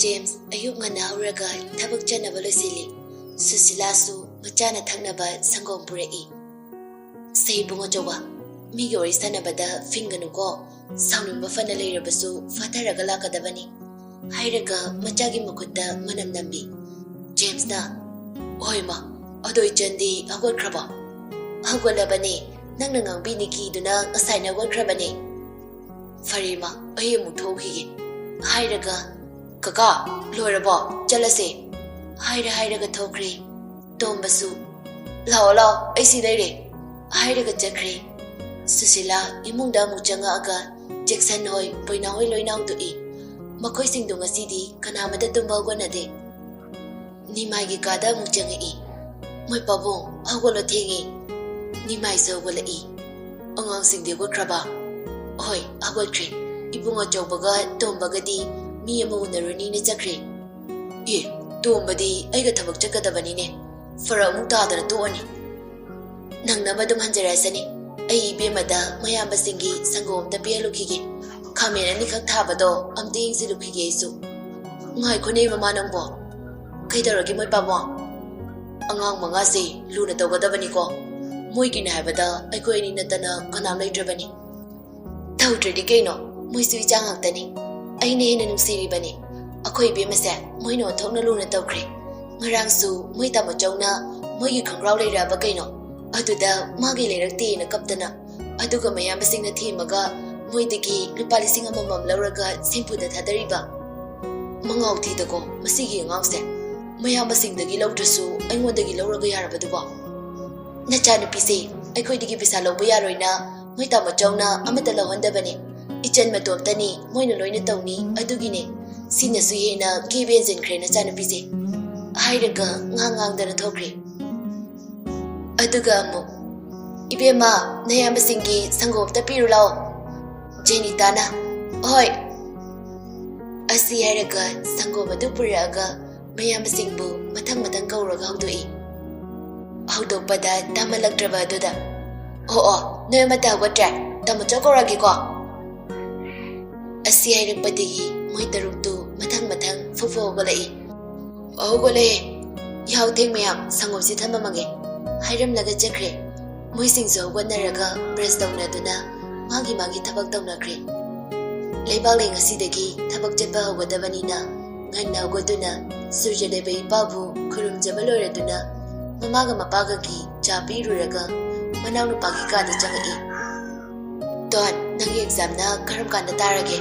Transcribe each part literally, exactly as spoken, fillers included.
James ꯑꯌꯨꯛ ꯉꯟꯅ ꯍꯧꯔꯒ ꯊꯕꯛ ꯆꯠꯅꯕ ꯂꯣꯏꯁꯤꯜꯂꯤ꯫ ꯁꯨꯁꯤꯂꯥꯁꯨ ꯃꯆꯥꯅ ꯊꯛꯅꯕ ꯁꯪꯒꯣꯝ ꯄꯨꯔꯛꯏ꯫ "ꯁꯦ ꯏꯕꯨꯡ ꯑꯆꯧꯕ, ꯃꯤꯒ ꯋꯥꯔꯤ ꯁꯥꯟꯅꯕꯗ ꯐꯤꯡꯒꯅꯨꯀꯣ꯫ ꯁꯥꯎꯅꯤꯡꯕ ꯐꯅ ꯂꯩꯔꯕꯁꯨ ꯐꯥꯊꯔꯒ ꯂꯥꯛꯀꯗꯕꯅꯤ," ꯍꯥꯏꯔꯒ ꯃꯆꯥꯒꯤ ꯃꯈꯨꯠꯇ ꯃꯅꯝ ꯅꯝꯕꯤ꯫ ꯖꯦꯝꯁꯅ, "ꯍꯣꯏ ꯃꯥ, ꯑꯗꯣ ꯏꯆꯟꯗꯤ ꯍꯧꯒꯠꯈ꯭ꯔꯕꯣ?" "ꯍꯧꯒꯠꯂꯕꯅꯦ, ꯅꯪꯅ ꯉꯥꯡꯕꯤꯅꯤ ꯀꯤꯗꯨꯅ ꯉꯁꯥꯏꯅ ꯍꯧꯒꯠꯈ꯭ꯔꯕꯅꯦ꯫" "ꯐꯔꯦ ꯃꯥ, ꯑꯩ ꯑꯃꯨꯛ ꯊꯣꯛꯈꯤꯒꯦ," ꯍꯥꯏꯔꯒ, "ꯀꯀꯥ, ꯂꯣꯏꯔꯕꯣ? ꯆꯠꯂꯁꯦ," ꯍꯥꯏꯔ ꯍꯥꯏꯔꯒ ꯊꯣꯛꯈ꯭ꯔꯦ꯫ ꯇꯣꯝꯕꯁꯨ, "ꯂꯥꯛꯑꯣ ꯂꯥꯛꯑꯣ, ꯑꯩ ꯁꯤ ꯂꯩꯔꯦ," ꯍꯥꯏꯔꯒ ꯆꯠꯈ꯭ꯔꯦ꯫ ꯁꯨꯁꯤꯂꯥ ꯏꯃꯨꯡꯗ ꯑꯃꯨꯛ ꯆꯪꯉꯛꯑꯒ ꯖꯦꯛꯁꯟ ꯍꯣꯏ, ꯕꯣꯏꯅꯥ ꯍꯣꯏ ꯂꯣꯏꯅ ꯍꯧꯗꯣꯛꯏ꯫ ꯃꯈꯣꯏꯁꯤꯡꯗꯣ ꯉꯁꯤꯗꯤ ꯀꯅꯥꯃꯇ ꯇꯨꯝꯕ ꯍꯧꯒꯠꯅꯗꯦ꯫ ꯅꯤꯃꯥꯏꯒꯤ ꯀꯥꯗ ꯑꯃꯨꯛ ꯆꯪꯉꯛꯏ꯫ "ꯃꯣꯏ ꯄꯥꯕꯨꯡ, ꯍꯧꯒꯠꯂꯣ, ꯊꯦꯡꯉꯦ꯫" ꯅꯤꯃꯥꯏꯁꯨ ꯍꯧꯒꯠꯂꯛꯏ꯫ "ꯑꯉꯥꯡꯁꯤꯡꯗꯤ ꯍꯧꯒꯠꯈ꯭ꯔꯕ?" "ꯍꯣꯏ, ꯍꯧꯒꯠꯈ꯭ꯔꯦ꯫ ꯏꯕꯨꯡ ꯑꯆꯧꯕꯒ ꯇꯣꯝꯕꯒꯗꯤ ꯃꯤ ꯑꯃ ꯎꯅꯔꯨꯅꯤꯅ ꯆꯠꯈ꯭ꯔꯦ꯫" "ꯑꯦ, ꯇꯣꯝꯕꯗꯤ ꯑꯩꯒ ꯊꯕꯛ ꯆꯠꯀꯗꯕꯅꯤꯅꯦ꯫ ꯐꯔꯛ ꯑꯃꯨꯛ ꯇꯥꯗꯅ ꯇꯣꯛꯑꯅꯤ꯫" "ꯅꯪꯅꯕ ꯑꯗꯨꯝ ꯍꯟꯖꯔꯛꯑꯁꯅꯤ꯫ ꯑꯩ ꯏꯕꯦꯝꯃꯗ ꯃꯌꯥꯝꯕꯁꯤꯡꯒꯤ ꯁꯪꯒꯣꯝ ꯑꯝꯇ ꯄꯤꯍꯜꯂꯨꯈꯤꯒꯦ꯫ ꯈꯥꯃꯦꯟ ꯑꯅꯤꯈꯛ ꯊꯥꯕꯗꯣ ꯑꯝꯇ ꯌꯦꯡꯁꯤꯜꯂꯨꯈꯤꯒꯦ ꯑꯩꯁꯨ꯫" "ꯉꯥꯏꯈꯣꯅꯦ ꯃꯃꯥ ꯅꯪꯕꯣ꯫ ꯀꯩꯗꯧꯔꯒꯦ ꯃꯣꯏ ꯄꯥꯕꯨꯡ?" "ꯑꯉꯥꯡ ꯃꯉꯥꯁꯦ ꯂꯨꯅ ꯇꯧꯒꯗꯕꯅꯤꯀꯣ꯫ ꯃꯣꯏꯒꯤꯅꯦ ꯍꯥꯏꯕꯗ ꯑꯩꯈꯣꯏ ꯑꯅꯤ ꯅꯠꯇꯅ ꯀꯅꯥꯝ ꯂꯩꯇ꯭ꯔꯕꯅꯤ꯫" "ꯇꯧꯗ꯭ꯔꯗꯤ ꯀꯩꯅꯣ, ꯃꯣꯏꯁꯨ ꯏꯆꯥ ꯉꯥꯛꯇꯅꯤ꯫ ꯑꯩꯅ ꯍꯦꯟꯅ ꯅꯨꯡꯁꯤꯔꯤꯕꯅꯤ꯫ ꯑꯩꯈꯣꯏ ꯏꯕꯦꯝꯃꯁꯦ ꯃꯣꯏꯅ ꯑꯣꯟꯊꯣꯛꯅ ꯂꯨꯅ ꯇꯧꯈ꯭ꯔꯦ꯫ ꯉꯔꯥꯡꯁꯨ ꯃꯣꯏ ꯇꯥꯃꯣꯆꯧꯅ ꯃꯣꯏꯒꯤ ꯈꯣꯡꯒ꯭ꯔꯥꯎ ꯂꯩꯔꯛꯑꯕ ꯀꯩꯅꯣ, ꯑꯗꯨꯗ ꯃꯥꯒꯤ ꯂꯩꯔꯛꯇꯦꯅ ꯀꯞꯇꯅ, ꯑꯗꯨꯒ ꯃꯌꯥꯝꯕꯁꯤꯡꯅ ꯊꯦꯝꯃꯒ ꯃꯣꯏꯗꯒꯤ ꯂꯨꯄꯥ ꯂꯤꯁꯤꯡ ꯑꯃꯃꯝ ꯂꯧꯔꯒ ꯁꯦꯝꯐꯨꯗ ꯊꯥꯗꯔꯤꯕ꯫ ꯃꯉꯥꯎ ꯊꯤꯗꯀꯣ ꯃꯁꯤꯒꯤ ꯑꯉꯥꯡꯁꯦ꯫ ꯃꯌꯥꯝꯕꯁꯤꯡꯗꯒꯤ ꯂꯧꯗ꯭ꯔꯁꯨ ꯑꯩꯉꯣꯟꯗꯒꯤ ꯂꯧꯔꯒ ꯌꯥꯔꯕꯗꯨꯕꯣ?" "ꯅꯆꯥꯅꯨꯄꯤꯁꯦ ꯑꯩꯈꯣꯏꯗꯒꯤ ꯄꯩꯁꯥ ꯂꯧꯕ ꯌꯥꯔꯣꯏꯅ ꯃꯣꯏ ꯇꯥꯃꯣꯆꯧꯅ ꯑꯃꯠꯇ ꯂꯧꯍꯟꯗꯕꯅꯤ꯫ ꯏꯆꯟ ꯃꯇꯣꯝꯇꯅꯤ, ꯃꯣꯏꯅ ꯂꯣꯏꯅ ꯇꯧꯅꯤ꯫ ꯑꯗꯨꯒꯤꯅꯦ ꯁꯤꯅꯁꯨ ꯍꯦꯟꯅ ꯀꯦꯕ ꯍꯦꯟꯖꯤꯟꯈ꯭ꯔꯦ ꯅꯆꯥꯅꯨꯄꯤꯁꯦ," ꯍꯥꯏꯔꯒ ꯉꯥꯡ ꯉꯥꯡꯗꯅ ꯊꯣꯛꯈ꯭ꯔꯦ꯫ ꯑꯗꯨꯒ ꯑꯃꯨꯛ, "ꯏꯕꯦꯝꯃ, ꯅꯌꯥꯝꯕꯁꯤꯡꯒꯤ ꯁꯪꯒꯣꯝ ꯑꯝꯇ ꯄꯤꯔꯨ ꯂꯥꯎ꯫" ꯖꯦꯅꯤꯇꯥꯅ, "ꯍꯣꯏ꯫" ꯑꯁꯤ ꯍꯥꯏꯔꯒ ꯁꯪꯒꯣꯝ ꯑꯗꯨ ꯄꯨꯔꯛꯑꯒ ꯃꯌꯥꯝꯕꯁꯤꯡꯕꯨ ꯃꯊꯪ ꯃꯊꯪ ꯀꯧꯔꯒ ꯍꯧꯗꯣꯛꯏ꯫ ꯍꯧꯗꯣꯛꯄꯗ ꯇꯥꯃꯜꯂꯛꯇ꯭ꯔꯕ ꯑꯗꯨꯗ, "ꯑꯣ ꯑꯣ, ꯅꯣꯏ ꯑꯃꯠꯇ ꯍꯧꯒꯠꯇ꯭ꯔꯦ? ꯇꯥꯃꯣꯆꯧ ꯀꯧꯔꯛꯑꯒꯦꯀꯣ?" ꯑꯁꯤ ꯍꯥꯏꯔꯛꯄꯗꯒꯤ ꯃꯣꯏ ꯇꯔꯨꯛꯇꯨ ꯃꯊꯪ ꯃꯊꯪ ꯐꯨꯛ ꯐꯨꯛ ꯍꯧꯒꯠꯂꯛꯏ꯫ "ꯍꯧꯒꯠꯂꯛꯑꯦ꯫ ꯌꯥꯍꯧ ꯊꯦꯡ ꯃꯌꯥꯝ, ꯁꯪꯒꯣꯝꯁꯤ ꯊꯝꯃꯝꯃꯒꯦ," ꯍꯥꯏꯔꯝꯂꯒ ꯆꯠꯈ꯭ꯔꯦ꯫ ꯃꯣꯏꯁꯤꯡꯁꯨ ꯍꯧꯒꯠꯅꯔꯒ ꯕ꯭ꯔꯁ ꯇꯧꯅꯗꯨꯅ ꯃꯥꯒꯤ ꯃꯥꯒꯤ ꯊꯕꯛ ꯇꯧꯅꯈ꯭ꯔꯦ꯫ ꯂꯩꯕꯥꯛꯂꯩ ꯉꯁꯤꯗꯒꯤ ꯊꯕꯛ ꯆꯠꯄ ꯍꯧꯒꯗꯕꯅꯤꯅ ꯉꯟꯅ ꯍꯧꯒꯠꯇꯨꯅ ꯁꯨꯔꯖꯗꯦꯕ ꯏꯄꯥꯕꯨ ꯈꯨꯔꯨꯝꯖꯕ ꯂꯣꯏꯔꯗꯨꯅ ꯃꯃꯥꯒ ꯃꯄꯥꯒꯒꯤ ꯆꯥ ꯄꯤꯔꯨꯔꯒ ꯃꯅꯥꯎꯅꯨꯄꯥꯒꯤ ꯀꯥꯗ ꯆꯪꯉꯛꯏ꯫ "ꯗꯣꯟ, ꯅꯪꯒꯤ ꯑꯦꯛꯖꯥꯝꯅ ꯀꯔꯝ ꯀꯥꯟꯗ ꯇꯥꯔꯒꯦ?"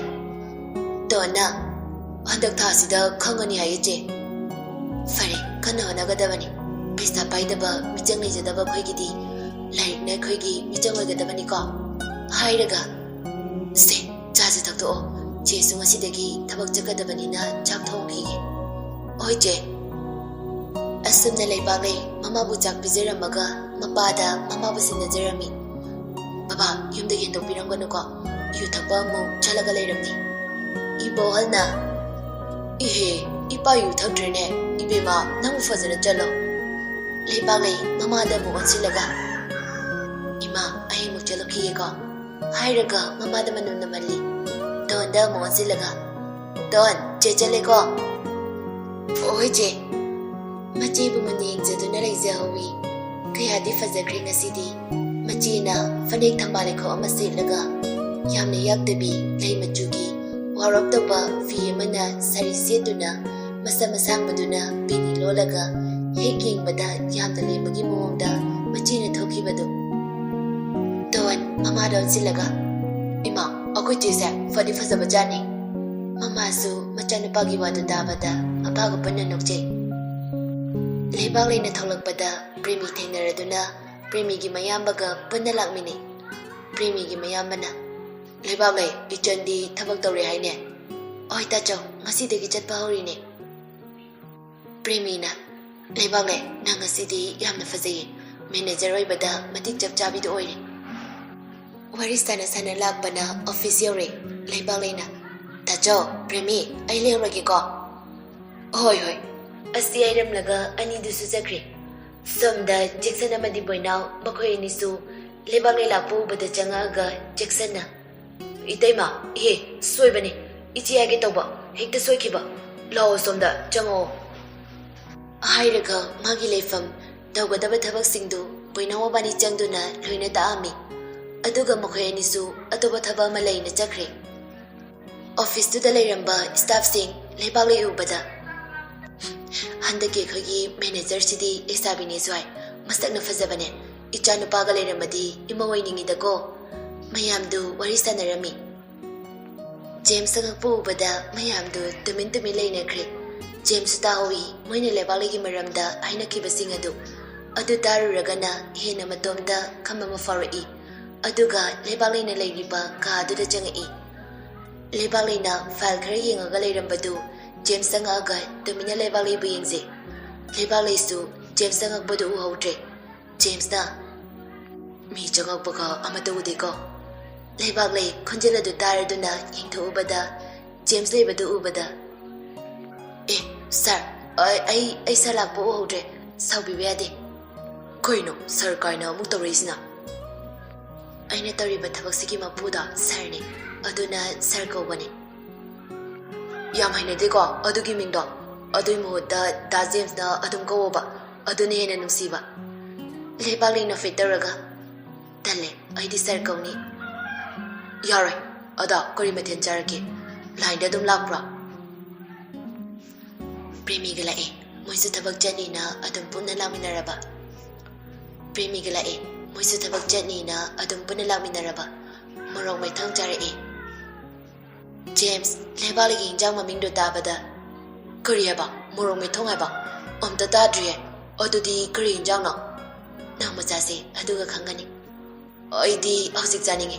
ꯗꯣꯟꯅ, "ꯍꯟꯗꯛ ꯊꯥꯁꯤꯗ ꯈꯪꯉꯅꯤ ꯍꯥꯏꯌꯦ, ꯆꯦ꯫" "ꯐꯔꯦ, ꯀꯟꯅ ꯍꯣꯠꯅꯒꯗꯕꯅꯤ꯫ ꯄꯩꯁꯥ ꯄꯥꯏꯗꯕ, ꯃꯤꯆꯪ ꯂꯩꯖꯗꯕ ꯑꯩꯈꯣꯏꯒꯤꯗꯤ ꯂꯥꯏꯔꯤꯛꯅ ꯑꯩꯈꯣꯏꯒꯤ ꯃꯤꯆꯪ ꯑꯣꯏꯒꯗꯕꯅꯤꯀꯣ," ꯍꯥꯏꯔꯒ, "ꯁꯦ, ꯆꯥꯁꯦ ꯊꯛꯇꯣꯛꯑꯣ꯫ ꯆꯦꯁꯨ ꯉꯁꯤꯗꯒꯤ ꯊꯕꯛ ꯆꯠꯀꯗꯕꯅꯤꯅ ꯆꯥꯛ ꯊꯣꯡꯈꯤꯒꯦ꯫" "ꯍꯣꯏ, ꯆꯦ꯫" ꯑꯁꯨꯝꯅ ꯂꯩꯕꯥꯛꯂꯩ ꯃꯃꯥꯕꯨ ꯆꯥꯛ ꯄꯤꯖꯔꯝꯃꯒ ꯃꯄꯥꯗ ꯃꯃꯥꯕꯨ ꯁꯤꯟꯅꯖꯔꯝꯃꯤ꯫ "ꯕꯕꯥ, ꯌꯨꯝꯗꯒꯤ ꯍꯦꯟꯗꯣꯛꯄꯤꯔꯝꯒꯅꯨꯀꯣ꯫ ꯌꯨ ꯊꯛꯄ ꯑꯃꯨꯛ ꯆꯠꯂꯒ ꯂꯩꯔꯝꯅꯤ꯫" ꯏꯕꯣꯍꯜꯅ, "ꯏꯍꯦ, ꯏꯄꯥ ꯌꯨ ꯊꯛꯇ꯭ꯔꯦꯅꯦ꯫ ꯏꯕꯦꯝꯃ, ꯅꯪꯕꯨ ꯐꯖꯅ ꯆꯠꯂꯣ꯫" ꯂꯩꯕꯥꯛꯂꯩ ꯃꯃꯥꯗ ꯑꯃꯨꯛ ꯑꯣꯟꯁꯤꯜꯂꯒ, "ꯏꯃꯥ, ꯑꯩ ꯑꯃꯨꯛ ꯆꯠꯂꯨꯈꯤꯒꯦꯀꯣ," ꯍꯥꯏꯔꯒ ꯃꯃꯥꯗ ꯃꯅꯝ ꯅꯝꯍꯜꯂꯤ꯫ ꯗꯣꯟꯗ ꯑꯃꯨꯛ ꯑꯣꯟꯁꯤꯜꯂꯒ, "ꯗꯣꯟ, ꯆꯦ ꯆꯠꯂꯦꯀꯣ꯫" "ꯍꯣꯏ, ꯆꯦ꯫" ꯃꯆꯦꯕꯨ ꯃꯨꯟꯅ ꯌꯦꯡꯖꯗꯨꯅ ꯂꯩꯖꯍꯧꯏ꯫ ꯀꯌꯥꯗꯤ ꯐꯖꯈ꯭ꯔꯦ ꯉꯁꯤꯗꯤ꯫ ꯃꯆꯦꯅ ꯐꯅꯦꯛ ꯊꯝꯕꯥꯜ ꯂꯩꯈꯣꯛ ꯑꯃ ꯁꯦꯠꯂꯒ, ꯌꯥꯝꯅ ꯌꯥꯛꯇꯕꯤ ꯂꯩ ꯃꯆꯨꯒꯤ ꯋꯥꯔꯞ ꯇꯧꯕ ꯐꯤ ꯑꯃꯅ ꯁꯥꯔꯤ ꯁꯦꯠꯇꯨꯅ, ꯃꯁꯝ ꯑꯁꯥꯡꯕꯗꯨꯅ ꯕꯤꯅꯤ ꯂꯣꯜꯂꯒ, ꯍꯦꯛ ꯌꯦꯡꯕꯗ ꯌꯥꯝꯅ ꯂꯦꯝꯕꯒꯤ ꯃꯑꯣꯡꯗ ꯃꯆꯦꯅ ꯊꯣꯛꯈꯤꯕꯗꯨ꯫ ꯗꯣꯟ ꯃꯃꯥꯗ ꯑꯣꯟꯁꯤꯜꯂꯒ, "ꯏꯃꯥ, ꯑꯩꯈꯣꯏ ꯆꯦꯁꯦ ꯐꯗꯤ ꯐꯖꯕꯖꯥꯠꯅꯤ꯫" ꯃꯃꯥꯁꯨ ꯃꯆꯥꯅꯨꯄꯥꯒꯤ ꯋꯥꯗꯨ ꯇꯥꯕꯗ ꯃꯄꯥꯒ ꯄꯨꯟꯅ ꯅꯣꯛꯆꯩ꯫ ꯂꯩꯕꯥꯛꯂꯩꯅ ꯊꯣꯛꯂꯛꯄꯗ ꯄ꯭ꯔꯦꯃꯤ ꯊꯦꯡꯅꯔꯗꯨꯅ ꯄ꯭ꯔꯦꯃꯤꯒꯤ ꯃꯌꯥꯝꯕꯒ ꯄꯨꯟꯅ ꯂꯥꯛꯃꯤꯟꯅꯩ꯫ ꯄ꯭ꯔꯦꯃꯤꯒꯤ ꯃꯌꯥꯝꯕꯅ, "ꯂꯩꯕꯥꯛꯂꯩ, ꯏꯆꯟꯗꯤ ꯊꯕꯛ ꯇꯧꯔꯦ ꯍꯥꯏꯅꯦ?" "ꯍꯣꯏ ꯇꯥꯆꯧ, ꯉꯁꯤꯗꯒꯤ ꯆꯠꯄ ꯍꯧꯔꯤꯅꯦ꯫" ꯄ꯭ꯔꯦꯃꯤꯅ, "ꯂꯩꯕꯥꯛꯂꯩ, ꯅꯪ ꯉꯁꯤꯗꯤ ꯌꯥꯝꯅ ꯐꯖꯩꯌꯦ꯫ ꯃꯦꯅꯦꯖꯔ ꯑꯣꯏꯕꯗ ꯃꯇꯤꯛ ꯆꯞ ꯆꯥꯕꯤꯗꯨ ꯑꯣꯏꯔꯦ꯫" ꯋꯥꯔꯤ ꯁꯥꯟꯅ ꯁꯥꯟꯅ ꯂꯥꯛꯄꯅ ꯑꯣꯐꯤꯁ ꯌꯧꯔꯦ꯫ ꯂꯩꯕꯥꯛꯂꯩꯅ, "ꯇꯥꯆꯧ, ꯄ꯭ꯔꯦꯃꯤ, ꯑꯩ ꯂꯩꯍꯧꯔꯒꯦꯀꯣ꯫" "ꯍꯣꯏ, ꯍꯣꯏ꯫" ꯑꯁꯤ ꯍꯥꯏꯔꯝꯂꯒ ꯑꯅꯤꯗꯨꯁꯨ ꯆꯠꯈ꯭ꯔꯦ꯫ ꯁꯣꯝꯗ ꯖꯦꯛꯁꯟ ꯑꯃꯗꯤ ꯕꯣꯏꯅꯥꯎ ꯃꯈꯣꯏ ꯑꯅꯤꯁꯨ ꯂꯩꯕꯥꯛꯂꯩ ꯂꯥꯛꯄ ꯎꯕꯗ ꯆꯪꯉꯛꯑꯒ ꯖꯦꯛꯁꯟꯅ, "ꯏꯇꯩꯃ, ꯏꯍꯦ, ꯁꯣꯏꯕꯅꯤ꯫ ꯏꯆꯦ ꯍꯥꯏꯒꯦ ꯇꯧꯕ꯫ ꯍꯦꯛꯇ ꯁꯣꯏꯈꯤꯕ꯫ ꯂꯥꯛꯑꯣ, ꯁꯣꯝꯗ ꯆꯪꯉꯛꯑꯣ꯫ ꯍꯥꯏꯔꯒ ꯃꯥꯒꯤ ꯂꯩꯐꯝ, ꯇꯧꯒꯗꯕ ꯊꯕꯛꯁꯤꯡꯗꯨ ꯕꯣꯏꯅꯥꯎ ꯃꯕꯥꯅꯤ ꯆꯪꯗꯨꯅ ꯂꯣꯏꯅ ꯇꯥꯛꯑꯝꯃꯤ꯫ ꯑꯗꯨꯒ ꯃꯈꯣꯏ ꯑꯅꯤꯁꯨ ꯑꯇꯣꯞꯄ ꯊꯕꯛ ꯑꯃ ꯂꯩꯅ ꯆꯠꯈ꯭ꯔꯦ꯫ ꯑꯣꯐꯤꯁꯇꯨꯗ ꯂꯩꯔꯝꯕ ꯁ꯭ꯇꯥꯐꯁꯤꯡ ꯂꯩꯕꯥꯛꯂꯩ ꯎꯕꯗ, "ꯍꯟꯗꯛꯀꯤ ꯑꯩꯈꯣꯏꯒꯤ ꯃꯦꯅꯦꯖꯔꯁꯤꯗꯤ ꯂꯩꯁꯥꯕꯤꯅꯦꯁꯨ ꯍꯥꯏ, ꯃꯁꯛꯅ ꯐꯖꯕꯅꯦ꯫ ꯏꯆꯥ ꯅꯨꯄꯥꯒ ꯂꯩꯔꯝꯃꯗꯤ ꯏꯃꯧ ꯑꯣꯏꯅꯤꯡꯉꯤꯗꯀꯣ"꯫ ꯃꯌꯥꯝꯗꯨ ꯋꯥꯔꯤ ꯁꯥꯟꯅꯔꯝꯃꯤ꯫ ꯖꯦꯝꯁ ꯆꯪꯉꯛꯄ ꯎꯕꯗ ꯃꯌꯥꯝꯗꯨ ꯇꯨꯃꯤꯟ ꯇꯨꯃꯤꯟ ꯂꯩꯅꯈ꯭ꯔꯦ꯫ ꯖꯦꯝꯁꯁꯨ ꯇꯥꯍꯧꯏ ꯃꯣꯏꯅ ꯂꯩꯕꯥꯛꯂꯩꯒꯤ ꯃꯔꯝꯗ ꯍꯥꯏꯅꯈꯤꯕꯁꯤꯡ ꯑꯗꯨ꯫ ꯑꯗꯨ ꯇꯥꯔꯨꯔꯒꯅ ꯍꯦꯟꯅ ꯃꯇꯣꯝꯇ ꯈꯝꯕ ꯑꯃ ꯐꯥꯎꯔꯛꯏ꯫ ꯑꯗꯨꯒ ꯂꯩꯕꯥꯛꯂꯩꯅ ꯂꯩꯔꯤꯕ ꯀꯥ ꯑꯗꯨꯗ ꯆꯪꯉꯛꯏ꯫ ꯂꯩꯕꯥꯛꯂꯩꯅ ꯐꯥꯏꯜ ꯈꯔ ꯌꯦꯡꯉꯒ ꯂꯩꯔꯝꯕꯗꯨ ꯖꯦꯝꯁ ꯆꯪꯉꯛꯑꯒ ꯇꯨꯃꯤꯟꯅ ꯂꯩꯕꯥꯛꯂꯩꯕꯨ ꯌꯦꯡꯖꯩ꯫ ꯂꯩꯕꯥꯛꯂꯩꯁꯨ ꯖꯦꯝꯁ ꯆꯪꯉꯛꯄꯗꯨ ꯎꯍꯧꯗ꯭ꯔꯦ꯫ ꯖꯦꯝꯁꯅ, "ꯃꯤ ꯆꯪꯉꯛꯄꯒ ꯑꯃꯠꯇ ꯎꯗꯦꯀꯣ"꯫ ꯂꯩꯕꯥꯛꯂꯩ ꯈꯣꯟꯖꯦꯜ ꯑꯗꯨ ꯇꯥꯔꯗꯨꯅ ꯌꯦꯡꯊꯣꯛꯎꯕꯗ ꯖꯦꯝꯁ ꯂꯩꯕꯗꯨ ꯎꯕꯗ, "ꯑꯦ, ꯁꯥꯔ, ꯑꯩ, ꯑꯩ, ꯑꯩ ꯁꯥꯔ ꯂꯥꯛꯄ ꯎꯍꯧꯗ꯭ꯔꯦ꯫ ꯁꯥꯎꯕꯤꯕ ꯌꯥꯗꯦ"꯫ "ꯀꯩꯅꯣ ꯁꯥꯔ ꯀꯥꯏꯅ ꯑꯃꯨꯛ ꯇꯧꯔꯛꯏꯁꯤꯅ?" "ꯑꯩꯅ ꯇꯧꯔꯤꯕ ꯊꯕꯛꯁꯤꯒꯤ ꯃꯄꯨꯗꯣ ꯁꯥꯔꯅꯦ, ꯑꯗꯨꯅ ꯁꯥꯔ ꯀꯧꯕꯅꯦ"꯫ "ꯌꯥꯝ ꯍꯩꯅꯗꯦꯀꯣ ꯑꯗꯨꯒꯤ ꯃꯤꯡꯗꯣ꯫ ꯑꯗꯨꯒꯤ ꯃꯍꯨꯠꯇ ꯗꯥ ꯖꯦꯝꯁꯅ ꯑꯗꯨꯝ ꯀꯧꯋꯣꯕ, ꯑꯗꯨꯅ ꯍꯦꯟꯅ ꯅꯨꯡꯁꯤꯕ"꯫ ꯂꯩꯕꯥꯛꯂꯩ ꯅꯣꯛꯐꯦꯠ ꯇꯧꯔꯒ, "ꯇꯜꯂꯦ, ꯑꯩꯗꯤ ꯁꯥꯔ ꯀꯧꯅꯤ"꯫ "ꯌꯥꯔꯣꯏ꯫ ꯑꯗꯣ ꯀꯔꯤ ꯃꯊꯦꯜ ꯆꯥꯔꯛꯀꯦ? ꯂꯥꯏꯟꯗ ꯑꯗꯨꯝ ꯂꯥꯛꯄ꯭ꯔꯣ?" ꯄ꯭ꯔꯦꯃꯤꯒ ꯂꯥꯛꯑꯦ꯫ ꯃꯣꯏꯁꯨ ꯊꯕꯛ ꯆꯠꯅꯤꯅ ꯑꯗꯨꯝ ꯄꯨꯟꯅ ꯂꯥꯛꯃꯤꯟꯅꯔꯕ꯫ ꯄ꯭ꯔꯦꯃꯤꯒ ꯂꯥꯛꯑꯦ꯫ ꯃꯣꯏꯁꯨ ꯊꯕꯛ ꯆꯠꯅꯤꯅ ꯑꯗꯨꯝ ꯄꯨꯟꯅ ꯂꯥꯛꯃꯤꯟꯅꯔꯕ꯫ ꯃꯣꯔꯣꯛ ꯃꯦꯠꯊꯣꯡ ꯆꯥꯔꯛꯑꯦ꯫ ꯖꯦꯝꯁ, ꯂꯩꯕꯥꯛꯂꯩꯒꯤ ꯏꯟꯖꯥꯡ ꯃꯃꯤꯡꯗꯨ ꯇꯥꯕꯗ, "ꯀꯔꯤ ꯍꯥꯏꯕ? ꯃꯣꯔꯣꯛ ꯃꯦꯠꯊꯣꯡ ꯍꯥꯏꯕ? ꯑꯝꯇ ꯇꯥꯗ꯭ꯔꯤꯌꯦ꯫ ꯑꯗꯨꯗꯤ ꯀꯔꯤ ꯏꯟꯖꯥꯡꯅꯣ?" "ꯅꯣꯡꯃ ꯆꯥꯁꯦ, ꯑꯗꯨꯒ ꯈꯪꯒꯅꯤ"꯫ "ꯑꯩꯗꯤ ꯍꯧꯖꯤꯛ ꯆꯥꯅꯤꯡꯉꯤ"꯫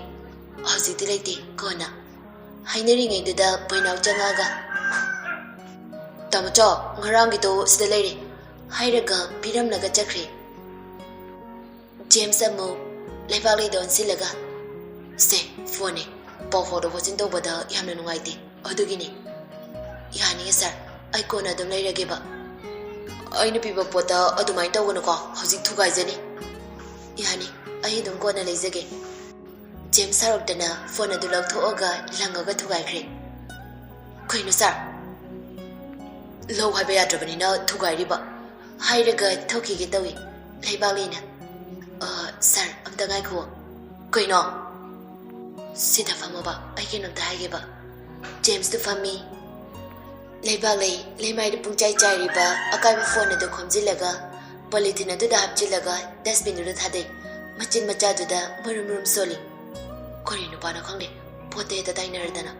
"ꯍꯧꯖꯤꯛꯇꯤ ꯂꯩꯇꯦ, ꯀꯣꯟꯅ"꯫ ꯍꯥꯏꯅꯔꯤꯉꯩꯗꯨꯗ ꯕꯣꯏꯅꯥꯎ ꯆꯪꯉꯛꯑꯒ, "ꯇꯥꯃꯣꯆꯧ, ꯉꯔꯥꯡꯒꯤꯗꯣ ꯁꯤꯗ ꯂꯩꯔꯦ"꯫ ꯍꯥꯏꯔꯒ ꯄꯤꯔꯝꯂꯒ ꯆꯠꯈ꯭ꯔꯦ꯫ ꯖꯦꯝꯁ ꯑꯃꯨꯛ ꯂꯩꯕꯥꯛꯂꯩꯗ ꯑꯣꯟꯁꯤꯜꯂꯒ, "ꯁꯦ, ꯐꯣꯟꯅꯦ꯫ ꯄꯥꯎ ꯐꯥꯎꯗꯣꯛ ꯐꯥꯎꯖꯤꯟ ꯇꯧꯕꯗ ꯌꯥꯝꯅ ꯅꯨꯡꯉꯥꯏꯇꯦ꯫ ꯑꯗꯨꯒꯤꯅꯦ"꯫ "ꯌꯥꯅꯤꯌꯦ ꯁꯥꯔ, ꯑꯩ ꯀꯣꯟꯅ ꯑꯗꯨꯝ ꯂꯩꯔꯒꯦꯕ"꯫ "ꯑꯩꯅ ꯄꯤꯕ ꯄꯣꯠꯇ ꯑꯗꯨꯃꯥꯏꯅ ꯇꯧꯒꯅꯨꯀꯣ, ꯍꯧꯖꯤꯛ ꯊꯨꯒꯥꯏꯖꯅꯤ"꯫ "ꯌꯥꯅꯤ, ꯑꯩ ꯑꯗꯨꯝ ꯀꯣꯟꯅ ꯂꯩꯖꯒꯦ"꯫ ꯖꯦꯝꯁ ꯁꯥꯎꯔꯛꯇꯅ ꯐꯣꯟ ꯑꯗꯨ ꯂꯧꯊꯣꯛꯑꯒ ꯂꯪꯉꯒ ꯊꯨꯒꯥꯏꯈ꯭ꯔꯦ꯫ ꯀꯩꯅꯣ ꯁꯥꯔ? ꯂꯧ ꯍꯥꯏꯕ ꯌꯥꯗ꯭ꯔꯕꯅꯤꯅ ꯊꯨꯒꯥꯏꯔꯤꯕ? ꯍꯥꯏꯔꯒ ꯊꯣꯛꯈꯤꯒꯦ ꯇꯧꯏ ꯂꯩꯕꯥꯛꯂꯩꯅ꯫ "ꯑ, ꯁꯥꯔ, ꯑꯝꯇ ꯉꯥꯏꯈꯨꯑꯣ꯫" "ꯀꯩꯅꯣ?" "ꯁꯤꯗ ꯐꯝꯃꯣꯕ, ꯑꯩ ꯀꯩꯅꯣꯝꯇ ꯍꯥꯏꯒꯦꯕ꯫" ꯖꯦꯝꯁꯇꯨ ꯐꯝꯃꯤ꯫ ꯂꯩꯕꯥꯛꯂꯩ ꯂꯩꯃꯥꯏꯗ ꯄꯨꯡꯆꯥꯏ ꯆꯥꯏꯔꯤꯕ ꯑꯀꯥꯏꯕ ꯐꯣꯟ ꯑꯗꯨ ꯈꯣꯝꯖꯤꯜꯂꯒ ꯄꯣꯂꯤꯊꯤꯟ ꯑꯗꯨꯗ ꯍꯥꯞꯆꯤꯜꯂꯒ ꯗꯁꯕꯤꯟꯗꯨꯗ ꯊꯥꯗꯩ꯫ ꯃꯆꯤꯟ ꯃꯆꯥꯗꯨꯗ ꯃꯔꯨꯝ ꯃꯔꯨꯝ ꯁꯣꯜꯂꯤ꯫ ꯀꯔꯤ ꯅꯨꯄꯥꯅꯣ ꯈꯪꯗꯦ, ꯄꯣꯠꯇ ꯍꯦꯛꯇ ꯇꯥꯏꯅꯔꯗꯅ꯫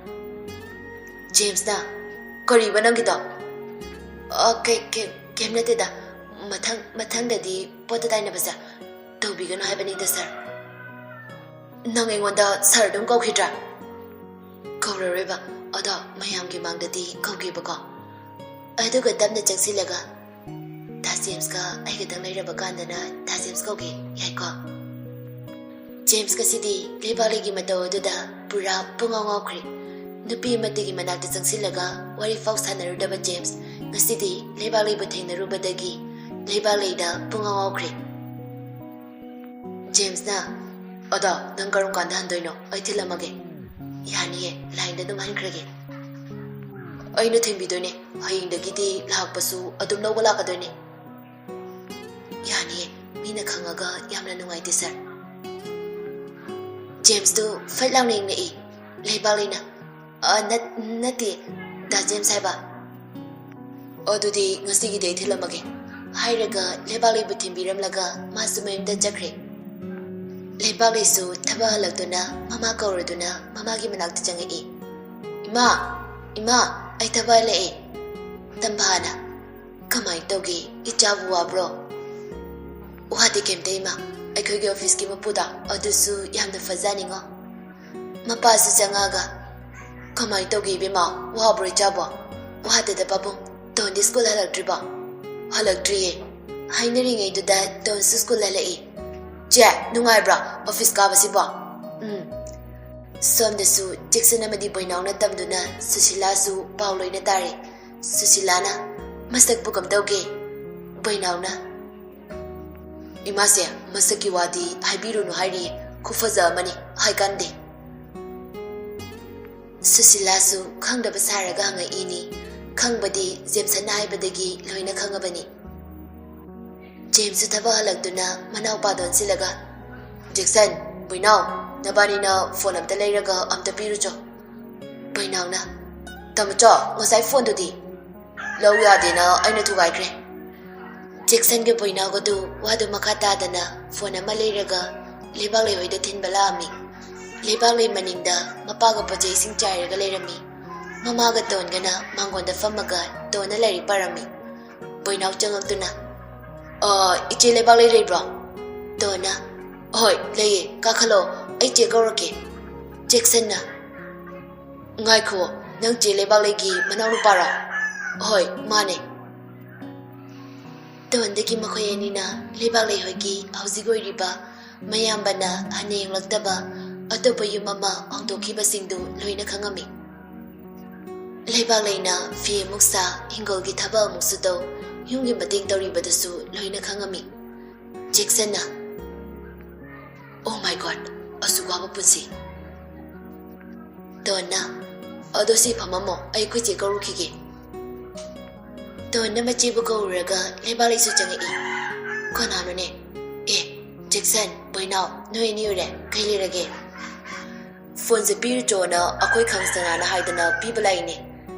ꯖꯦꯝꯁꯅ, "ꯀꯔꯤꯕ ꯅꯪꯒꯤꯗꯣ?" "ꯑ, ꯀꯩ-, ꯀꯩ-, ꯀꯩꯝ ꯅꯠꯇꯦꯗ꯫ ꯃꯊꯪ, ꯃꯊꯪꯗꯗꯤ ꯄꯣꯠꯇ ꯇꯥꯏꯅꯕꯁꯦ ꯇꯧꯕꯤꯒꯅꯨ ꯍꯥꯏꯕꯅꯤꯗ, ꯁꯥꯔ꯫" "ꯅꯪ ꯑꯩꯉꯣꯟꯗ ꯁꯥꯔ ꯑꯗꯨꯝ ꯀꯧꯈꯤꯗ꯭ꯔꯥ?" "ꯀꯧꯔꯔꯣꯏꯕ, ꯑꯗꯣ ꯃꯌꯥꯝꯒꯤ ꯃꯥꯡꯗꯗꯤ ꯀꯧꯒꯦꯕꯀꯣ꯫" ꯑꯗꯨꯒ ꯇꯞꯅ ꯆꯪꯁꯤꯜꯂꯒ, "ꯗꯥ ꯖꯦꯝꯁꯀ ꯑꯩ ꯈꯛꯇꯪ ꯂꯩꯔꯕ ꯀꯥꯟꯗꯅ ꯗꯥ ꯖꯦꯝꯁ ꯀꯧꯒꯦ, ꯌꯥꯏꯀꯣ?" ꯖꯦꯝꯁ ꯉꯁꯤꯗꯤ ꯂꯩꯕꯥꯛꯂꯩꯒꯤ ꯃꯇꯧ ꯑꯗꯨꯗ ꯄꯨꯔꯥ ꯄꯨꯡꯉꯥꯎ ꯉꯥꯎꯈ꯭ꯔꯦ꯫ ꯅꯨꯄꯤ ꯑꯃꯠꯇꯒꯤ ꯃꯅꯥꯛꯇ ꯆꯪꯁꯤꯜꯂꯒ ꯋꯥꯔꯤ ꯐꯥꯎ ꯁꯥꯟꯅꯔꯨꯗꯕ ꯖꯦꯝꯁ ꯉꯁꯤꯗꯤ ꯂꯩꯕꯥꯛꯂꯩꯕꯨ ꯊꯦꯡꯅꯔꯨꯕꯗꯒꯤ ꯂꯩꯕꯥꯛꯂꯩꯗ ꯄꯨꯡꯉꯥꯎ ꯉꯥꯎꯈ꯭ꯔꯦ꯫ ꯖꯦꯝꯁꯅ, "ꯑꯗꯣ ꯅꯪ ꯀꯔꯝ ꯀꯥꯟꯗ ꯍꯟꯗꯣꯏꯅꯣ? ꯑꯩ ꯊꯤꯜꯂꯝꯃꯒꯦ꯫" "ꯌꯥꯅꯤꯌꯦ, ꯂꯥꯏꯟꯗ ꯑꯗꯨꯝ ꯍꯟꯈ꯭ꯔꯒꯦ꯫" "ꯑꯩꯅ ꯊꯤꯟꯕꯤꯗꯣꯏꯅꯦ, ꯍꯌꯦꯡꯗꯒꯤꯗꯤ ꯂꯥꯛꯄꯁꯨ ꯑꯗꯨꯝ ꯂꯧꯕ ꯂꯥꯛꯀꯗꯣꯏꯅꯦ꯫" "ꯌꯥꯅꯤꯌꯦ, ꯃꯤꯅ ꯈꯪꯉꯒ ꯌꯥꯝꯅ ꯅꯨꯡꯉꯥꯏꯇꯦ, ꯁꯥꯔ꯫" ꯖꯦꯝꯁꯇꯨ ꯐꯠ ꯂꯥꯎꯅ ꯌꯦꯡꯂꯛꯏ꯫ ꯂꯩꯕꯥꯛꯂꯩꯅ, "ꯑ, ꯅꯠ-, ꯅꯠꯇꯦ, ꯗꯥ ꯖꯦꯝꯁ ꯍꯥꯏꯕ꯫" "ꯑꯗꯨꯗꯤ ꯉꯁꯤꯒꯤꯗꯤ ꯑꯩ ꯊꯤꯜꯂꯝꯃꯒꯦ," ꯍꯥꯏꯔꯒ ꯂꯩꯕꯥꯛꯂꯩꯕꯨ ꯊꯤꯟꯕꯤꯔꯝꯂꯒ ꯃꯥꯁꯨ ꯃꯌꯨꯝꯗ ꯆꯠꯈ꯭ꯔꯦ꯫ ꯂꯩꯕꯥꯛꯂꯩꯁꯨ ꯊꯕꯛ ꯍꯜꯂꯛꯇꯨꯅ ꯃꯃꯥ ꯀꯧꯔꯗꯨꯅ ꯃꯃꯥꯒꯤ ꯃꯅꯥꯛꯇ ꯆꯪꯉꯛꯏ꯫ "ꯏꯃꯥ, ꯏꯃꯥ, ꯑꯩ ꯊꯕꯛ ꯍꯜꯂꯛꯑꯦ꯫" ꯇꯝꯐꯥꯅ, "ꯀꯃꯥꯏꯅ ꯇꯧꯒꯦ? ꯏꯆꯥꯕꯨ ꯋꯥꯕ꯭ꯔꯣ?" "ꯋꯥꯗꯦ ꯀꯩꯝꯇ, ꯏꯃꯥ꯫ ꯑꯩꯈꯣꯏꯒꯤ ꯑꯣꯐꯤꯁꯀꯤ ꯃꯄꯨꯗꯣ ꯑꯗꯨꯁꯨ ꯌꯥꯝꯅ ꯐꯖꯅꯤꯉꯣ꯫" ꯃꯄꯥꯁꯨ ꯆꯪꯉꯛꯑꯒ, "ꯀꯃꯥꯏꯅ ꯇꯧꯒꯦ ꯏꯕꯦꯝꯃ? ꯋꯥꯕ꯭ꯔꯣ ꯏꯆꯥꯕꯣ?" "ꯋꯥꯗꯦꯗ ꯄꯥꯕꯨꯡ꯫ ꯇꯣꯟꯗꯤ ꯁ꯭ꯀꯨꯜ ꯍꯜꯂꯛꯇ꯭ꯔꯤꯕꯣ?" "ꯍꯜꯂꯛꯇ꯭ꯔꯤꯌꯦ꯫" ꯍꯥꯏꯅꯔꯤꯉꯩꯗꯨꯗ ꯇꯣꯟꯁꯨ ꯁ꯭ꯀꯨꯜ ꯍꯜꯂꯛꯏ꯫ "ꯆꯦ, ꯅꯨꯡꯉꯥꯏꯕ꯭ꯔꯣ ꯑꯣꯐꯤꯁ ꯀꯥꯕꯁꯤꯕꯣ?" "ꯎꯝ꯫" ꯁꯣꯝꯗꯁꯨ ꯖꯦꯛꯁꯟ ꯑꯃꯗꯤ ꯕꯣꯏꯅꯥꯎꯅ ꯇꯝꯗꯨꯅ ꯁꯨꯁꯤꯂꯥꯁꯨ ꯄꯥꯎ ꯂꯣꯏꯅ ꯇꯥꯔꯦ꯫ ꯁꯨꯁꯤꯂꯥꯅ, "ꯃꯁꯛꯄꯨ ꯀꯝꯗꯧꯒꯦ?" ꯕꯣꯏꯅꯥꯎꯅ, "ꯏꯃꯥꯁꯦ, ꯃꯁꯛꯀꯤ ꯋꯥꯗꯤ ꯍꯥꯏꯕꯤꯔꯨꯅꯨ ꯍꯥꯏꯔꯤꯌꯦ, ꯈꯨꯐꯖ ꯑꯃꯅꯤ, ꯍꯥꯏꯀꯥꯟꯗꯦ꯫" ꯁꯨꯁꯤꯂꯥꯁꯨ ꯈꯪꯗꯕ ꯁꯥꯔꯒ ꯍꯪꯉꯛꯏꯅꯤ꯫ ꯈꯪꯕꯗꯤ ꯖꯦꯝꯁꯟꯅ ꯍꯥꯏꯕꯗꯒꯤ ꯂꯣꯏꯅ ꯈꯪꯉꯕꯅꯤ꯫ ꯖꯦꯝꯁꯁꯨ ꯊꯕꯛ ꯍꯜꯂꯛꯇꯨꯅ ꯃꯅꯥꯎꯄꯥꯗ ꯑꯣꯟꯁꯤꯜꯂꯒ, "ꯖꯦꯛꯁꯟ, ꯕꯣꯏꯅꯥꯎ, ꯅꯕꯥꯅꯤꯅ ꯐꯣꯟ ꯑꯝꯇ ꯂꯩꯔꯒ ꯑꯝꯇ ꯄꯤꯔꯨꯆꯣ꯫" ꯕꯣꯏꯅꯥꯎꯅ, "ꯇꯥꯃꯣꯆꯧ, ꯉꯁꯥꯏ ꯐꯣꯟꯗꯨꯗꯤ?" "ꯂꯧ ꯌꯥꯗꯦꯅ ꯑꯩꯅ ꯊꯨꯒꯥꯏꯈ꯭ꯔꯦ꯫" ꯖꯦꯛꯁꯟꯒ ꯕꯣꯏꯅꯥꯎꯒꯗꯨ ꯋꯥꯗꯨ ꯃꯈꯥ ꯇꯥꯗꯅ ꯐꯣꯟ ꯑꯃ ꯂꯩꯔꯒ ꯂꯩꯕꯥꯛꯂꯩ ꯍꯣꯏꯗ ꯊꯤꯟꯕ ꯂꯥꯛꯑꯝꯃꯤ꯫ ꯂꯩꯕꯥꯛꯂꯩ ꯃꯅꯤꯡꯗ ꯃꯄꯥꯒ ꯄꯣꯠꯆꯩꯁꯤꯡ ꯆꯥꯏꯔꯒ ꯂꯩꯔꯝꯃꯤ꯫ ꯃꯃꯥꯒ ꯇꯣꯟꯒꯅ ꯃꯥꯡꯒꯣꯟꯗ ꯐꯝꯃꯒ ꯇꯣꯟꯅ ꯂꯥꯏꯔꯤꯛ ꯄꯥꯔꯝꯃꯤ꯫ ꯕꯣꯏꯅꯥꯎ ꯆꯪꯉꯛꯇꯨꯅ, "ꯑ, ꯏꯆꯦ ꯂꯩꯕꯥꯛꯂꯩ ꯂꯩꯕ꯭ꯔꯣ?" ꯇꯣꯟꯅ, "ꯍꯣꯏ, ꯂꯩꯌꯦ, ꯀꯥꯈꯠꯂꯣ, ꯑꯩ ꯆꯦ ꯀꯧꯔꯛꯀꯦ꯫" ꯖꯦꯛꯁꯟꯅ, "ꯉꯥꯏꯈꯣ, ꯅꯪ ꯆꯦ ꯂꯩꯕꯥꯛꯂꯩꯒꯤ ꯃꯅꯥꯎꯅꯨꯄꯥꯔꯣ?" "ꯍꯣꯏ, ꯃꯥꯅꯦ꯫" ꯇꯣꯟꯗꯒꯤ ꯃꯈꯣꯏ ꯑꯅꯤꯅ ꯂꯩꯕꯥꯛꯂꯩ ꯍꯣꯏꯒꯤ ꯍꯧꯖꯤꯛ ꯑꯣꯏꯔꯤꯕ ꯃꯌꯥꯝꯕꯅ ꯍꯟꯅ ꯌꯦꯡꯂꯛꯇꯕ ꯑꯇꯣꯞꯄ ꯌꯨꯝ ꯑꯃ ꯍꯣꯡꯗꯣꯛꯈꯤꯕꯁꯤꯡꯗꯨ ꯂꯣꯏꯅ ꯈꯪꯉꯝꯃꯤ꯫ ꯂꯩꯕꯥꯛꯂꯩꯅ ꯐꯤ ꯑꯃꯨꯛ ꯁꯥ, ꯍꯤꯡꯒꯣꯜꯒꯤ ꯊꯕꯛ ꯑꯃꯨꯛꯁꯨ ꯇꯧ, ꯌꯨꯝꯒꯤ ꯃꯇꯦꯡ ꯇꯧꯔꯤꯕꯗꯨꯁꯨ ꯂꯣꯏꯅ ꯈꯪꯉꯝꯃꯤ꯫ ꯖꯦꯛꯁꯟꯅ, "Oh my God, ꯑꯁꯨꯛ ꯋꯥꯕ ꯄꯨꯟꯁꯤ꯫" ꯇꯣꯟꯅ, "ꯑꯗꯣ ꯁꯤ ꯐꯝꯃꯝꯃꯣ, ꯑꯩ ꯑꯩꯈꯣꯏ ꯆꯦ ꯀꯧꯔꯨꯈꯤꯒꯦ꯫" ꯇꯣꯟꯅ ꯃꯆꯦꯕꯨ ꯀꯧꯔꯨꯔꯒ ꯂꯩꯕꯥꯛꯂꯩꯁꯨ ꯆꯪꯉꯛꯏ꯫ "ꯀꯅꯥꯅꯣꯅꯦ? ꯑꯦ, ꯖꯦꯛꯁꯟ, ꯕꯣꯏꯅꯥꯎ, ꯅꯣꯏ ꯑꯅꯤ ꯑꯣꯏꯔꯦ, ꯀꯩ ꯂꯩꯔꯒꯦ?" "ꯐꯣꯟꯁꯦ ꯄꯤꯔꯨꯆꯣꯅ ꯑꯩꯈꯣꯏ ꯈꯪꯁꯅꯥꯅ ꯍꯥꯏꯗꯅ ꯄꯤꯕ ꯂꯥꯛꯏꯅꯦ꯫"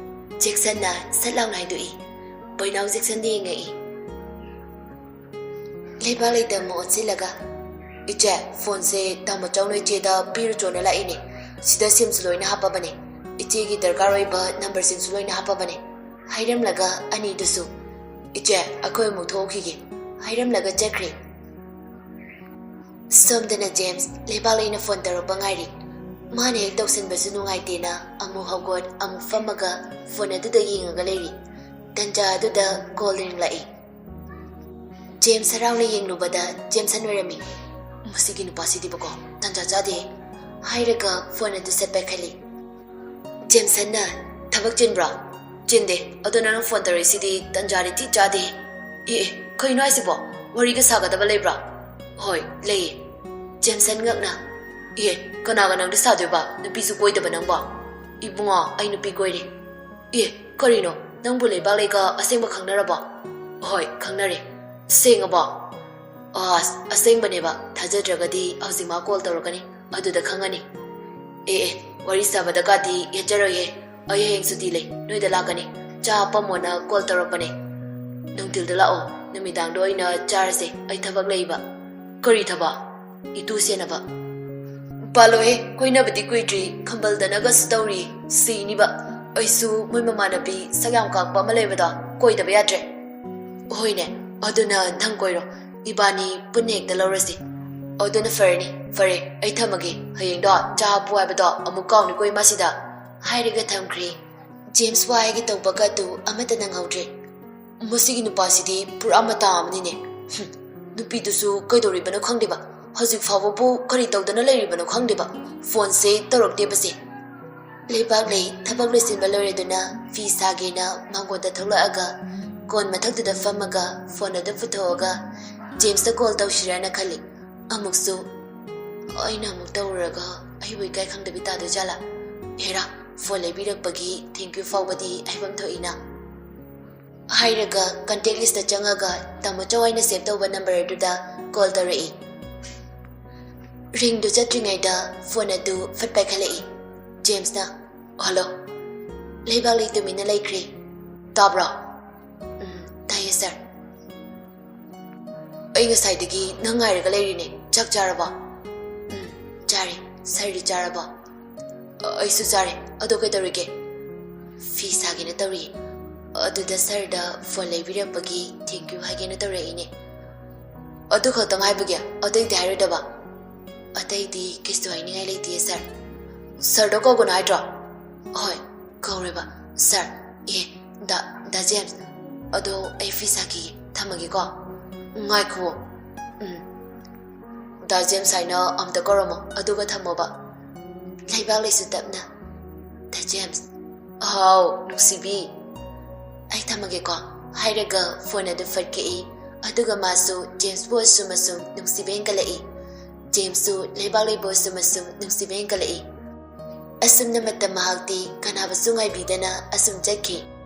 ꯖꯦꯛꯁꯟꯅ ꯁꯠ ꯂꯥꯎꯅ ꯍꯥꯏꯗꯣꯛꯏ꯫ ꯕꯣꯏꯅꯥꯎ ꯖꯦꯛꯁꯟꯗ ꯌꯦꯡꯉꯛꯏ꯫ ꯂꯩꯕꯥꯛꯂꯩꯗ ꯑꯃꯨꯛ ꯑꯣꯟꯁꯤꯜꯂꯒ, "ꯏꯆꯦ, ꯐꯣꯟꯁꯦ ꯇꯥꯃꯣꯆꯧꯅ ꯏꯆꯦꯗ ꯄꯤꯔꯨꯆꯣꯅ ꯂꯥꯛꯏꯅꯦ꯫ ꯁꯤꯗ ꯁꯤꯝꯁꯨ ꯂꯣꯏꯅ ꯍꯥꯞꯄꯕꯅꯦ꯫ ꯏꯆꯦꯒꯤ ꯗꯔꯀꯥꯔ ꯑꯣꯏꯕ ꯅꯝꯕꯔꯁꯤꯡꯁꯨ ꯂꯣꯏꯅ ꯍꯥꯞꯄꯕꯅꯦ꯫" ꯍꯥꯏꯔꯝꯂꯒ ꯑꯅꯤꯗꯨꯁꯨ, "ꯏꯆꯦ, ꯑꯩꯈꯣꯏ ꯑꯃꯨꯛ ꯊꯣꯛꯎꯈꯤꯒꯦ," ꯍꯥꯏꯔꯝꯂꯒ ꯆꯠꯈ꯭ꯔꯦ꯫ ꯁꯣꯝꯗꯅ ꯖꯦꯝꯁ ꯂꯩꯕꯥꯛꯂꯩꯅ ꯐꯣꯟ ꯇꯧꯔꯛꯄ ꯉꯥꯏꯔꯤ꯫ ꯃꯥꯅ ꯍꯦꯛ ꯇꯧꯁꯤꯟꯕꯁꯨ ꯅꯨꯡꯉꯥꯏꯇꯦꯅ ꯑꯃꯨꯛ ꯍꯧꯒꯠ ꯑꯃꯨꯛ ꯐꯝꯃꯒ ꯐꯣꯟ ꯑꯗꯨꯗ ꯌꯦꯡꯉꯒ ꯂꯩꯔꯤ꯫ ꯇꯟꯖꯥ ꯑꯗꯨꯗ ꯀꯣꯜ ꯔꯤꯡꯂꯛꯏ꯫ ꯖꯦꯝꯁ ꯍꯔꯥꯎꯅ ꯌꯦꯡꯂꯨꯕꯗ ꯖꯦꯝꯁꯟ ꯑꯣꯏꯔꯝꯃꯤ꯫ "ꯃꯁꯤꯒꯤ ꯅꯨꯄꯥꯁꯤꯗꯤꯕꯀꯣ, ꯇꯟꯖꯥ ꯆꯥꯗꯦ," ꯍꯥꯏꯔꯒ ꯐꯣꯟ ꯑꯗꯨ ꯁꯠ ꯄꯥꯏꯈꯠꯂꯤ꯫ ꯖꯦꯝꯁꯟꯅ, "ꯊꯕꯛ ꯆꯤꯟꯕ꯭ꯔꯣ?" "ꯆꯤꯟꯗꯦ, ꯑꯗꯣ ꯅꯪꯅ ꯐꯣꯟ ꯇꯧꯔꯛꯏꯁꯤꯗꯤ ꯇꯟꯖꯥꯗꯤ ꯊꯤ ꯆꯥꯗꯦ꯫" "ꯑꯦ, ꯑꯦ, ꯀꯩꯅꯣ ꯍꯥꯏꯁꯤꯕꯣ? ꯋꯥꯔꯤꯒ ꯁꯥꯒꯗꯕ ꯂꯩꯕ꯭ꯔꯣ?" "ꯍꯣꯏ, ꯂꯩꯌꯦ꯫" ꯖꯦꯝꯁꯟ ꯉꯛꯅ, "ꯑꯦ, ꯀꯅꯥꯒ ꯅꯪꯗꯤ ꯁꯥꯗꯣꯏꯕ? ꯅꯨꯄꯤꯁꯨ ꯀꯣꯏꯗꯕ ꯅꯪꯕꯣ?" "ꯏꯕꯨꯡꯉꯣ, ꯑꯩ ꯅꯨꯄꯤ ꯀꯣꯏꯔꯦ꯫" "ꯑꯦ, ꯀꯔꯤꯅꯣ? ꯅꯪꯕꯨ ꯂꯩꯕꯥꯛꯂꯩꯒ ꯑꯁꯦꯡꯕ ꯈꯪꯅꯔꯕꯣ?" "ꯍꯣꯏ, ꯈꯪꯅꯔꯦ꯫" "ꯁꯦꯡꯉꯕꯣ?" "ꯑꯁ, ꯑꯁꯦꯡꯕꯅꯦꯕ, ꯊꯥꯖꯗ꯭ꯔꯒꯗꯤ ꯍꯧꯖꯤꯛ ꯃꯥ ꯀꯣꯜ ꯇꯧꯔꯛꯀꯅꯤ, ꯑꯗꯨꯗ ꯈꯪꯉꯅꯤ꯫" "ꯑꯦ ꯑꯦ, ꯋꯥꯔꯤ ꯁꯥꯕꯗꯀꯥꯗꯤ ꯌꯦꯠꯆꯔꯣꯏꯌꯦ, ꯑꯩ ꯍꯌꯦꯡ ꯁꯨꯇꯤ ꯂꯩ, ꯅꯣꯏꯗ ꯂꯥꯛꯀꯅꯤ꯫ ꯆꯥ ꯍꯥꯞꯄꯝꯃꯣꯅ ꯀꯣꯜ ꯇꯧꯔꯛꯄꯅꯦ꯫ ꯅꯨꯡꯊꯤꯜꯗ ꯂꯥꯛꯑꯣ, ꯅꯨꯃꯤꯗꯥꯡꯗ ꯑꯣꯏꯅ ꯆꯥꯔꯁꯦ, ꯑꯩ ꯊꯕꯛ ꯂꯩꯕ꯫" "ꯀꯔꯤ ꯊꯕꯛ?" "ꯏꯇꯨ ꯁꯦꯟꯅꯕ꯫" "ꯄꯥꯜꯂꯣꯍꯦ, ꯀꯣꯏꯅꯕꯗꯤ ꯀꯨꯏꯗ꯭ꯔꯤ, ꯈꯝꯕꯜꯗꯅꯒꯁꯨ ꯇꯧꯔꯤ, ꯁꯤꯅꯤꯕ꯫ ꯑꯩꯁꯨ ꯃꯣꯏ ꯃꯃꯥꯟꯅꯕꯤ ꯁꯛ ꯌꯥꯝ ꯀꯥꯛꯄ ꯑꯃ ꯂꯩꯕꯗꯣ ꯀꯣꯏꯗꯕ ꯌꯥꯗ꯭ꯔꯦ꯫" "ꯍꯣꯏꯅꯦ, ꯑꯗꯨꯅ ꯅꯪ ꯀꯣꯏꯔꯣ, ꯏꯕꯥꯅꯤ ꯄꯨꯟꯅ ꯍꯦꯛꯇ ꯂꯧꯔꯁꯤ꯫" "ꯑꯗꯨꯅ ꯐꯔꯅꯤ꯫ ꯐꯔꯦ, ꯑꯩ ꯊꯝꯃꯒꯦ, ꯍꯌꯦꯡꯗꯣ ꯆꯥ ꯍꯥꯞꯄꯨ ꯍꯥꯏꯕꯗꯣ ꯑꯃꯨꯛ ꯀꯥꯎꯅꯤꯀꯣ ꯏꯃꯥꯁꯤꯗ꯫" ꯍꯥꯏꯔꯒ ꯊꯝꯈ꯭ꯔꯦ꯫ ꯖꯦꯝꯁ ꯋꯥ ꯍꯥꯏꯒꯦ ꯇꯧꯕꯒ ꯑꯗꯨ ꯑꯃꯠꯇ ꯅꯪꯍꯧꯗ꯭ꯔꯦ꯫ "ꯃꯁꯤꯒꯤ ꯅꯨꯄꯥꯁꯤꯗꯤ ꯄꯨꯔꯥ ꯃꯇꯥ ꯑꯃꯅꯤꯅꯦ꯫ ꯍꯨꯝ, ꯅꯨꯄꯤꯗꯨꯁꯨ ꯀꯩꯗꯧꯔꯤꯕꯅꯣ ꯈꯪꯗꯦꯕ, ꯍꯧꯖꯤꯛ ꯐꯥꯎꯕꯕꯨ ꯀꯔꯤ ꯇꯧꯗꯅ ꯂꯩꯔꯤꯕꯅꯣ ꯈꯪꯗꯦꯕ, ꯐꯣꯟꯁꯦ ꯇꯧꯔꯛꯇꯦꯕꯁꯦ꯫" ꯂꯩꯕꯥꯛꯂꯩ ꯊꯕꯛ ꯂꯣꯏꯁꯤꯟꯕ ꯂꯣꯏꯔꯗꯨꯅ ꯐꯤ ꯁꯥꯒꯦꯅ ꯃꯥꯡꯒꯣꯟꯗ ꯊꯣꯛꯂꯛꯑꯒ ꯀꯣꯟ ꯃꯊꯛꯇꯨꯗ ꯐꯝꯃꯒ ꯐꯣꯟ ꯑꯗꯨ ꯄꯨꯊꯣꯛꯑꯒ ꯖꯦꯝꯁꯇ ꯀꯣꯜ ꯇꯧꯁꯤꯔꯅ ꯈꯜꯂꯤ꯫ ꯑꯃꯨꯛꯁꯨ ꯑꯩꯅ ꯑꯃꯨꯛ ꯇꯧꯔꯨꯔꯒ ꯑꯩꯕꯨ ꯏꯀꯥꯏ ꯈꯪꯗꯕꯤ ꯇꯥꯗꯣꯏꯖꯥꯠꯂꯥ? ꯍꯦꯔꯥ, ꯐꯣꯟ ꯂꯩꯕꯤꯔꯛꯄꯒꯤ thank you ꯐꯥꯎꯕꯗꯤ ꯍꯥꯏꯐꯝ ꯊꯣꯛꯏꯅ꯫ ꯍꯥꯏꯔꯒ contact listꯇ ꯆꯪꯉꯒ ꯇꯥꯃꯣ ꯆꯧ ꯍꯥꯏꯅ save ꯇꯧꯕ number ꯑꯗꯨꯗ ꯀꯣꯜ ꯇꯧꯔꯛꯏ꯫ ꯔꯤꯡꯗꯨ ꯆꯠꯇ꯭ꯔꯤꯉꯩꯗ ꯐꯣꯟ ꯑꯗꯨ ꯐꯠ ꯄꯥꯏꯈꯠꯂꯛꯏ꯫ ꯖꯦꯝꯁꯅ, "ꯍꯜꯂꯣ꯫" ꯂꯩꯕꯥꯛꯂꯩ ꯇꯨꯃꯤꯟꯅ ꯂꯩꯈ꯭ꯔꯦ꯫ "ꯇꯥꯕ꯭ꯔꯣ?" "ꯎꯝ, ꯇꯥꯏꯌꯦ ꯁꯥꯔ꯫" "ꯑꯩ ꯉꯁꯥꯏꯗꯒꯤ ꯅꯪ ꯉꯥꯏꯔꯒ ꯂꯩꯔꯤꯅꯦ꯫ ꯆꯥꯛ ꯆꯥꯔꯕꯣ?" "ꯎꯝ, ꯆꯥꯔꯦ꯫ ꯁꯥꯔꯗꯤ ꯆꯥꯔꯕꯣ?" "ꯑꯩꯁꯨ ꯆꯥꯔꯦ꯫ ꯑꯗꯣ ꯀꯩꯗꯧꯔꯤꯒꯦ?" "ꯐꯤ ꯁꯥꯒꯦꯅ ꯇꯧꯔꯤ꯫ ꯑꯗꯨꯗ ꯁꯥꯔꯗ ꯐꯣꯟ ꯂꯩꯕꯤꯔꯛꯄꯒꯤ thank you ꯍꯥꯏꯒꯦꯅ ꯇꯧꯔꯛꯏꯅꯦ꯫" "ꯑꯗꯨ ꯈꯛꯇꯪ ꯍꯥꯏꯕꯒꯤ ꯑꯇꯩꯗꯤ ꯍꯥꯏꯔꯣꯏꯗꯕ?" "ꯑꯇꯩꯗꯤ ꯀꯩꯁꯨ ꯍꯥꯏꯅꯤꯡꯉꯥꯏ ꯂꯩꯇꯦ ꯁꯥꯔ꯫" "ꯁꯥꯔꯗꯣ ꯀꯧꯒꯅꯨ ꯍꯥꯏꯗ꯭ꯔꯣ?" "ꯍꯣꯏ, ꯀꯧꯔꯦꯕ ꯁꯥꯔ꯫ ꯑꯦ, ꯗꯥ, ꯗꯥ ꯖꯦꯝꯁ, ꯑꯗꯣ ꯑꯩ ꯐꯤ ꯁꯥꯈꯤꯒꯦ, ꯊꯝꯃꯒꯦꯀꯣ꯫" "ꯉꯥꯏꯈꯨꯑꯣ꯫ ꯎꯝ, ꯗꯥ ꯖꯦꯝꯁ ꯍꯥꯏꯅ ꯑꯝꯇ ꯀꯧꯔꯝꯃꯣ, ꯑꯗꯨꯒ ꯊꯝꯃꯣꯕ꯫" ꯂꯩꯕꯥꯛꯂꯩꯁꯨ ꯇꯞꯅ, "ꯗꯥ ꯖꯦꯝꯁ꯫" "ꯍꯥꯎ, ꯅꯨꯡꯁꯤꯕꯤ꯫" "ꯑꯩ ꯊꯝꯃꯒꯦꯀꯣ꯫" ꯍꯥꯏꯔꯒ ꯐꯣꯟ ꯑꯗꯨ ꯐꯠ ꯀꯛꯏ꯫ ꯑꯗꯨꯒ ꯃꯥꯁꯨ ꯖꯦꯝꯁꯄꯨ ꯑꯁꯨꯝ ꯑꯁꯨꯝ ꯅꯨꯡꯁꯤꯕ ꯍꯦꯟꯒꯠꯂꯛꯏ꯫ ꯖꯦꯝꯁꯁꯨ ꯂꯩꯕꯥꯛꯂꯩꯕꯨ ꯑꯁꯨꯝ ꯑꯁꯨꯝ ꯅꯨꯡꯁꯤꯕ ꯍꯦꯟꯒꯠꯂꯛꯏ꯫ ꯑꯁꯨꯝꯅ ꯃꯇꯝ ꯃꯍꯥꯛꯇꯤ ꯀꯅꯥꯕꯨꯁꯨ ꯉꯥꯏꯕꯤꯗꯅ ꯑꯁꯨꯝ ꯆꯠꯈꯤ꯫